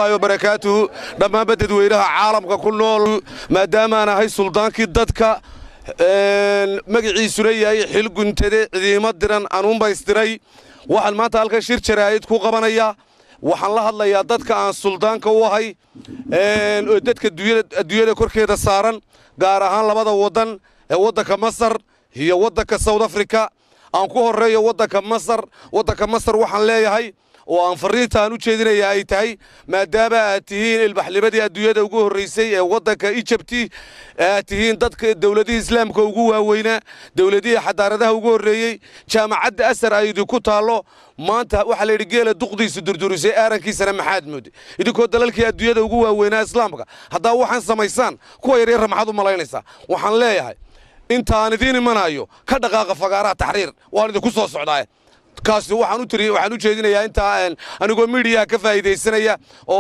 Barakaatuhu dhammaanba dadweynaha caalamka ku nool. Maadaamaan ahay suldaankii dadka, magaciisuna yahay Xil Guntade, cidiimo diran anuunbaystiray, waxaan maanta halkan shir jaraa'id ku qabanaya. Waxaan la hadlayaa dadka aan suldaanka u ahay oo dadka adduunyada korkeeda saaran, gaar ahaan labada waddan ee waddanka Masar iyo waddanka South Africa. Aan ku horreeyo waddanka Masar. Waddanka Masar waxaan leeyahay oo aan farriintaan u jeedinaya ay tahay, maadaama aad tihiin ilbaxnimadii adduunyada ugu horraysay ee waddanka Ijabti, aad tihiin dadka dowladihii islaamka ugu waaweynaa, dowladihii xadaaradaha ugu horreeyey, jaamacadda Asar ay idinku taallo, maanta waxaa la yidhi geela duqdiisu durdurisay aarankiisana maxaad mooday? Idinkoo dalalkii adduunyada ugu waaweynaa islaamka haddaa waxaan samaysaan, kuwa yaryarra maxaad u malaynaysaa? Waxaan leeyahay, intaan idiin imanayo ka dhaqaaqa fagaaraha Taxriir, waan idinku soo socdaa. Kaasi waxaan u jeedinayaa intaa anigoo miidiyaha ka faa'iidaysanaya oo